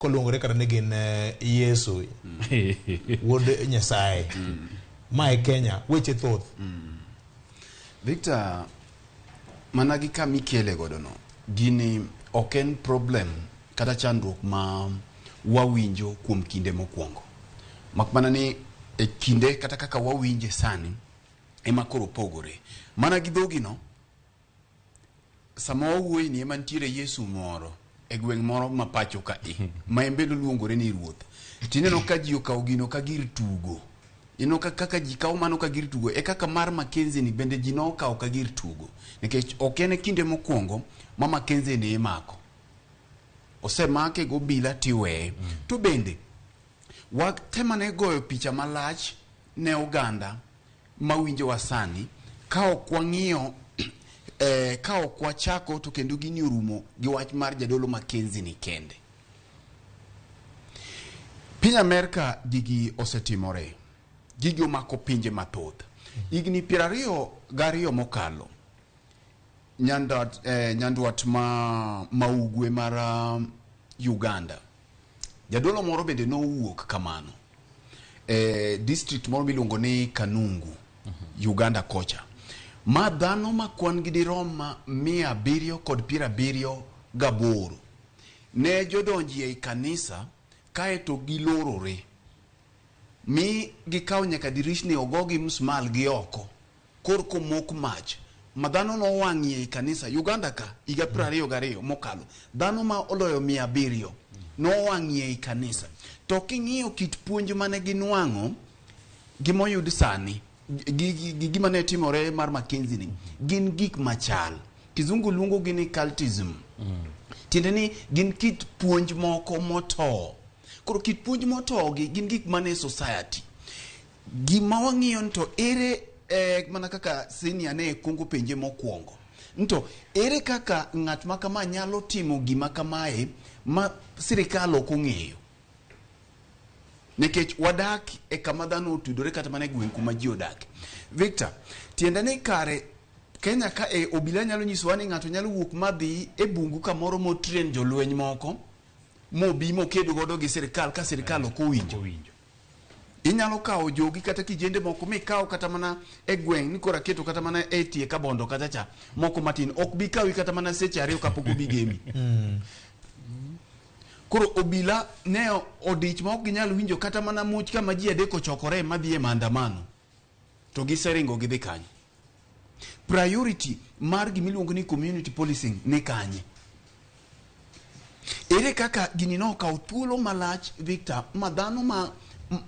Koluongore kata ni gin Yesu wuod Nyasaye. Ma e Kenya, weche thoth. Victor, mana gi kama ikele godo no, gini ok en problem kata chandruok ma wawinjo kuom kinde mokwongo. Mak mana ni e kinde kata kaka wawinje sani ema koro opogore. Mana gi dhogino, sama wawuoye ni ema nitiere Yesu moro e gweng' moro ma pacho ka e ma en bende oluongore ni ruoth. Tineno ka ji okawo gino ka gir tugo. Ineno ka kaka ji kawo mano ka gir tugo e kaka mar Mackenzie ni bende ji nokawo ka gir tugo. Nikech ok en e kinde mokwongo ma Mackenzie ni imako. Osemake gobila tiweye. To bende watemane goyo picha malach ne oganda mawinjowa sani ka ok wang'iyo ka ok wachako to kendo gini orumo gi wach mar jadolo Mackenzie ni kende. Piny Amerka gigi osetimore. Gigi omako pinje mathoth. Higni 22 mokalo, nyandwat ma ugwe mar Uganda, jadolo moro bende nowuok kamano e district moro miluongo ni Kanungu, Uganda kocha, ma dhano ma kwan gi dirom 778 ne jodonji ei kanisa kaeto gilorore mi gikawo nyaka dirishni ogogi msmal gi oko korko mok mach ma dhano nowang'ie ei kanisa Uganda ka higa 22 mokalo dhano ma oloyo 700 nowang'ie ei kanisa. To king'iyo kit puonj mane ginwang'o gi moyud sani gi gima ne timore mar Mackenzie ni gin gik machal. Kizungu luongo gi ni cultism. Tiende ni gin kit puonj moko motowo. Koro kit puonj motowo gi gin gik mane society. Gima wang'iyo ni to ere mana kaka senior ne kuongo penje mokwongo. Nto ere kaka ng'at ma kama nyalo timo gima kamae ma sirikal ok ong'eyo? Nikech wadak e kama dhano otudore kata mana e gweng' kuma ji odake. Victor, tiende ni kare Kenya ka e obila nyalo nyisowa ni ng'ato nyalo wuok madhi e bungu kamoro motrain jolweny moko mobi moked godo gi sirikal ka sirikal ok owinjo. Inyalo kawo jogi kata kijende moko mikaw kata mana e gweng' ni koro aketo kata mana e tie kabondo kacha cha moko matin ok bi kawi kata mana seche ariyo kapok obi gemi. Koro obila ne odich ma ok ginyal winjo kata mana much kama ji adek ochokore madhi e maandamano to giseringo gidhi kanye. Priority mar gimiluongo ni community policing ni kanye? Ere kaka gini nokawo thuolo malach Victor ma dhano ma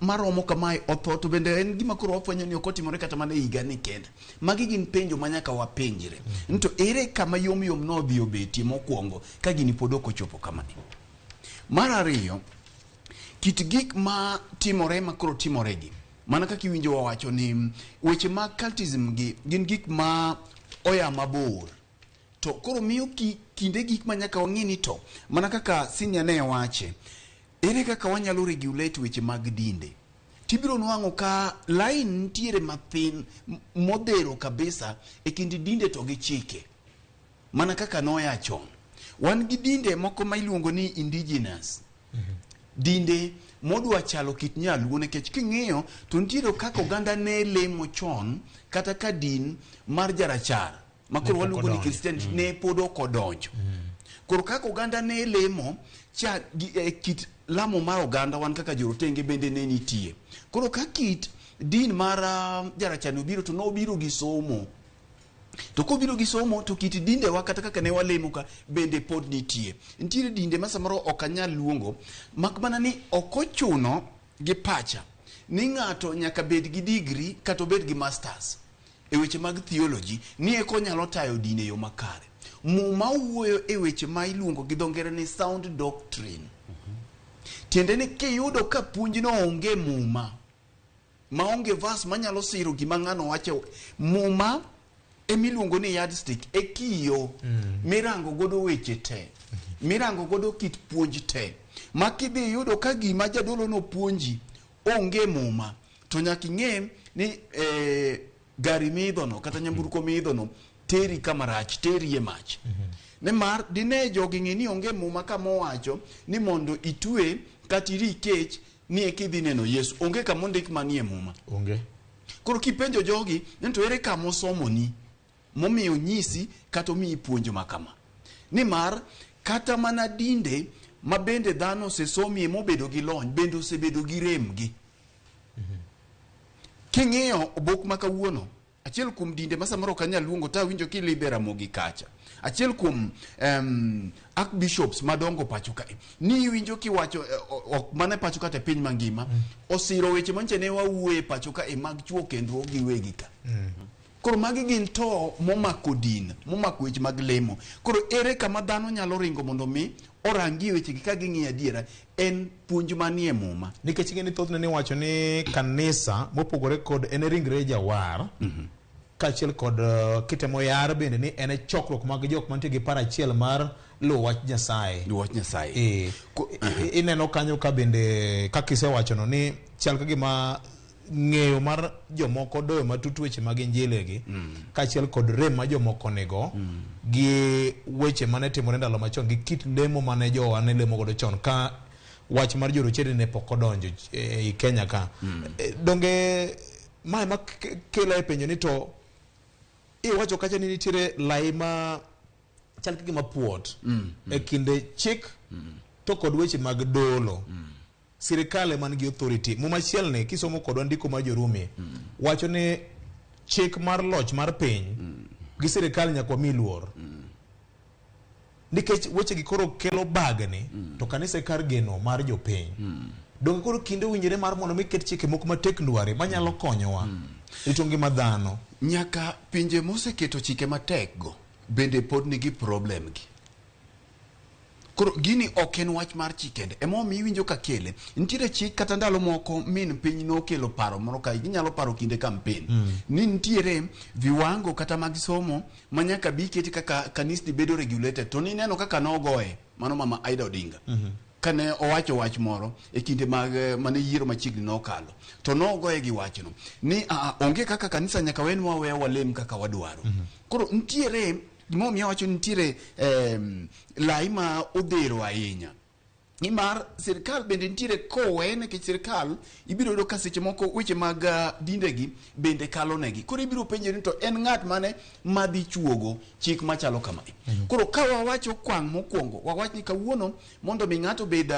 maromo kamae otho to bende en gima koro wafwenyo ni ok otimore kata mana e higa ni kende. Magi gin penjo ma nyaka wapenjre. To ere kama yom yom nodhi obetie mokwongo ka gini pod ok ochopo kama. Mar ariyo, kit gik ma timore ma koro timore gi mana kaka iwinjo wawacho ni weche mag cultism gi gin gik ma oya mabor. To koro miyo kinde gik ma nyaka wang'i ni to mana kaka senior ne wache, ere kaka wanyalo regulate weche mag dinde? Tibiro nwang'o ka line nitiere mathin modhero kabisa e kind dinde to gi chike. Mana kaka noya chon. Wan gi dinde moko ma iluongo ni indigenous. Dinde modwa chalo kit nyaluo nikech king'iyo to nitiere kaka oganda ne lemo chon kata ka din mar jarachar ma koro waluongo ni Christianity ne pod ok odonjo. Koro kaka oganda ne lemo cha kit lamo mar oganda wan kaka jorotenge bende ne nitie. Koro ka kit din mar jarachar obiro to nobiro gi somo. To kobiro gi somo to kit dindewa kata kaka ne walemo ka bende pod nitie. Nitiere dinde ma samoro ok anyal luongo mak mana ni ok ochuno gi pacha ni ng'ato nyaka bed gi degree kata obed gi masters e weche mag theology ni eka onyalo tayo din e yo makare. Muma wuoyo e weche ma iluongo gi dho ngere ni sound doctrine. Tiende ni kiyudo ka puonjno onge Muma, maonge verse manyalo siro gima ng'ano wacho, Muma emiluongo ni yardstick, e kiyo mirango godo weche te, mirango godo kit puonj te. Ma kidhi yudo ka gima jadolo no puonji onge Muma, to nyaka ing'e ni gari miidho no kata nyamburko miidho no teri kama rach, teri e mach. Nimar dine jogi ng'e ni onge muma kama owacho ni mondo itwe kata iri kech ni eka idhi neno Yesu. Onge kama ondik manie muma. Onge. Koro kipenjo jogi ni to ere kama osomoni momiyo onyisi kata omiyi puonj ma kama. Nimar kata mana dinde ma bende dhano osesomie mobedo gi lony bende osebedo gi rem gi. King'iyo obok ma kawuono, achiel kuom dinde ma samoro ok anyal luongo to awinjo kilidhe Ramogi kacha. Achiel kuom archbishops madongo pacho kae, ni iwinjo kiwacho ok mana e pacho kata e piny mangima, osiro weche manche ne wawuoye pacho kae mag chuo kendruok gi wegi ka. Koro magi gin to momako din, momako weche mag lemo. Koro ere kama dhano nyalo ringo mondo mi orangi wechegi ka ging'iyo adiera en puonj manie muma. Nikech ing'e ni thothne niwacho ni kanisa mopogore kod en e ringre jawar kaachiel kod kitemo yar bende ni en e chokruok mag jok mantie gi paro achiel mar luwo wach Nyasaye. Luwo wach Nyasaye. Ineno kanyo ka bende kaka isewachono ni chal ka gima ng'eyo mar jomoko doyo matut weche mag injili gi kaachiel kod rem ma jomoko nigo gi weche mane timore ndalo machon gi kit lemo mane jowa ne lemo godo chon ka wach mar jorochere ne pok odonjo ei Kenya ka. Donge mae ma kela e penjo ni to iwacho kacha ni nitiere lai ma chal ka gima puot e kinde chik to kod weche mag dolo. Sirikal ema nigi authority. Muma achiel ni kisomo kodwa ndiko mar Jorumi wacho ni chik mar loch mar piny gi sirikal nyaka wami luor. Nikech weche gi koro kelo bagni to kanisa e kar geno mar jopiny. Donge koro kinde owinjore mar mondo mi ket chike moko matek ndware manyalo konyowa rito ngima dhano. Nyaka pinje moseketo chike matek go bende pod nigi problem gi. Koro gini ok en wach mar chik kende. Emomiyo iwinjo ka kele. Nitiere chik kata ndalo moko min piny nokelo paro moro ka ginyalo paro kinde campaign. Ni nitiere viwango kata mag somo ma nyaka bi keti kaka kanisni bedo regulated. To nineno kaka nogoye mano mama Aida Odinga. Kane owacho wach moro e kinde mag mane yiero machiegni nokalo. To nogoye gi wachno. Ni onge kaka kanisa nyaka wenwa weya walem kaka wadwaro. Koro nitiere gimomiyo awacho ni nitiere lai ma odhero ahinya. Nimar sirikal bende nitiere kowe nikech sirikal ibiro yudo ka seche moko weche mag dindegi bende kalo negi. Koro ibiro penjori ni to en ng'at mane madhi chuogo chik machalo kama. Koro ka wawacho kwang' mokwongo, wawach ni kawuono mondo mi ng'ato obed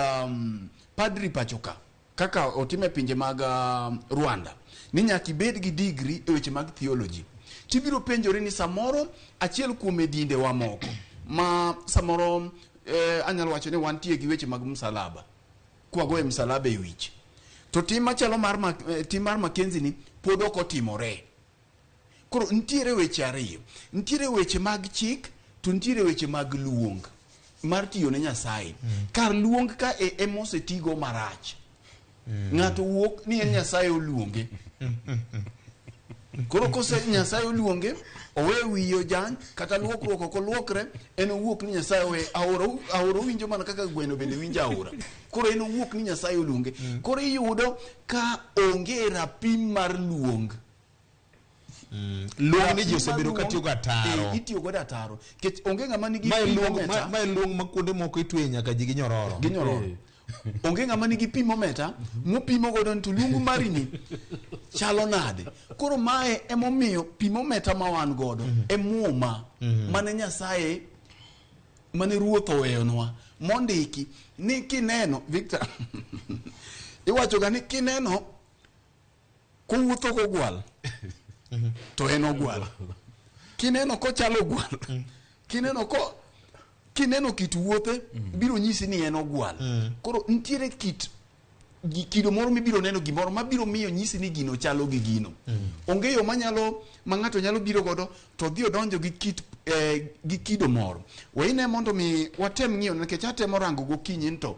padri pacho ka, kaka otime pinje mag Rwanda, ni nyaka ibed gi degree e weche mag theology. Tibiro penjori ni samoro achiel kuom e dinde wa moko ma samoro anyalo wacho ni wantie gi weche mag msalaba, kwagoye msalaba e wich, to tim machalo mar tim mar Mackenzie ni pod ok otimore. Koro nitiere weche ariyo, nitiere weche mag chik to nitiere weche mag luong mar tiyo ne Nyasaye. Kar luong ka e emosetigo marach. Ng'ato wuok ni en Nyasaye oluonge. Koro kose Nyasaye oluonge, owe wiye ojany, kata luokruok ok oluokre, en owuok ni Nyasaye owe aora, aora owinjo mana kaka gweno bende winjo aora. Koro en owuok ni Nyasaye oluonge. Koro iyudo ka onge rapim mar luong. Luong ni ji osebedo ka tiyo go ataro. Itiyo godo ataro. Nikech onge ng'ama nigi pimometer. Ma luong ma kuonde moko itweyo nyaka ji gi nyororo. Gi nyororo. Onge ng'ama nigi pimometer mopimo godo ni to luong mari ni chalo nade. Koro mae emomiyo pimometer ma wan godo e muma mane Nyasaye mane ruoth oweyonwa mondiki ni kineno Victor iwacho ga ni kineno kowuotho kogwal to en ogwal, kineno kochalo ogwal, kineno ko kineno kit wuothe biro nyisi ni en ogwal. Koro nitiere kit kido moro mibiro neno gimoro mabiro miyo nyisi ni gino chalo gi gino. Onge yo manyalo ma ng'ato nyalo biro godo to odhi odonjo gi kit gi kido moro. Waine mondo mi watem ng'iyo nikech atemo rango gokinyi to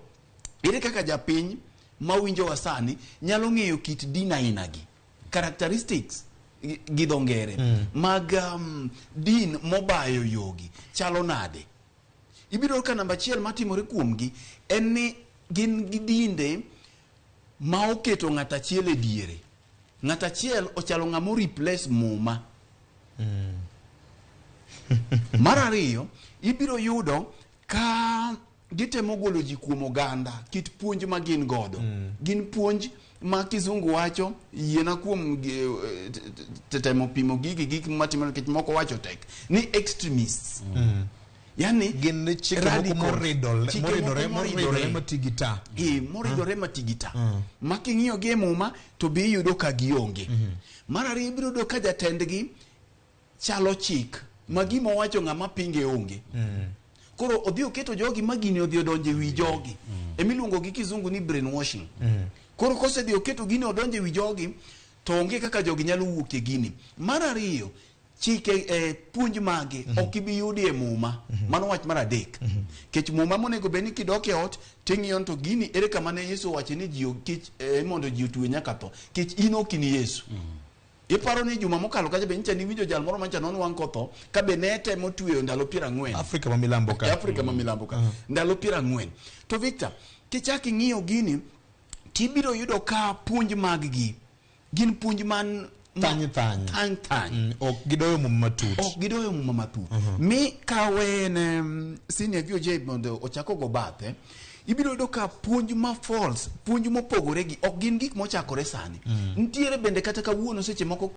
ere kaka japiny mawinjowa sani nyalo ng'eyo kit din aina gi, characteristics gi dho ngere mag din mobayo yogi chalo nade. Ibiro ka namba achiel matimore kuomgi en ni gin gi dinde ma oketo ng'at achiel e diere. Ng'at achiel ochalo ng'ama o replace muma. Mar ariyo, ibiro yudo ka gitemo golo ji kuom oganda kit puonj ma gin godo. Gin puonj ma kizungu wacho yiena kuom temo pimo gigi gik matimore nikech moko wacho tek ni extremists. Yani Gin chike moko radicals. moridore Chike moko moridore moridore matigita. E, moridore matigita. Ma king'iyo gi e muma to be iyudo ka gionge. Mar ariyo ibiro yudo ka jatendgi chalo chik ma gima owacho ng'ama pinge onge. Koro odhi oketo jogi ma gini odhi odonjo e wi jogi. Emiluongo gi kizungu ni brainwashing. Koro kosedhi oketo gini odonjo e wi jogi to onge kaka jogi nyalo wuok e gini. Mar ariyo, chike puonj mage ok ibi yudi e muma. Mano wach mar adek. Kech muma monego bed ni kidok e ot ting'iyo to gini ere kama ne Yesu owacho ni ji kech mondo ji otwe nyaka tho. Kech in ok in Yesu. Iparo ni juma mokalo kacha be nyicha niwinjo jal moro mancha nonwang' kotho ka be ne temo tweyo ndalo 40 Afrika ma milambo e ka. Afrika ma milambo ka ndalo 40. To Victor, kichak ing'iyo gini tibiro yudo ka puonj mag gi gin puonj man Thany thany. thany thany. Ok gidoyo muma matut. Ok gidoyo muma matut. Mi kawen senior VOJ mondo ochako go bathe, ibiro yudo ka puonj ma false, puonj mopogore gi ok gin gik mochakore sani. Nitiere bende kata kawuono seche moko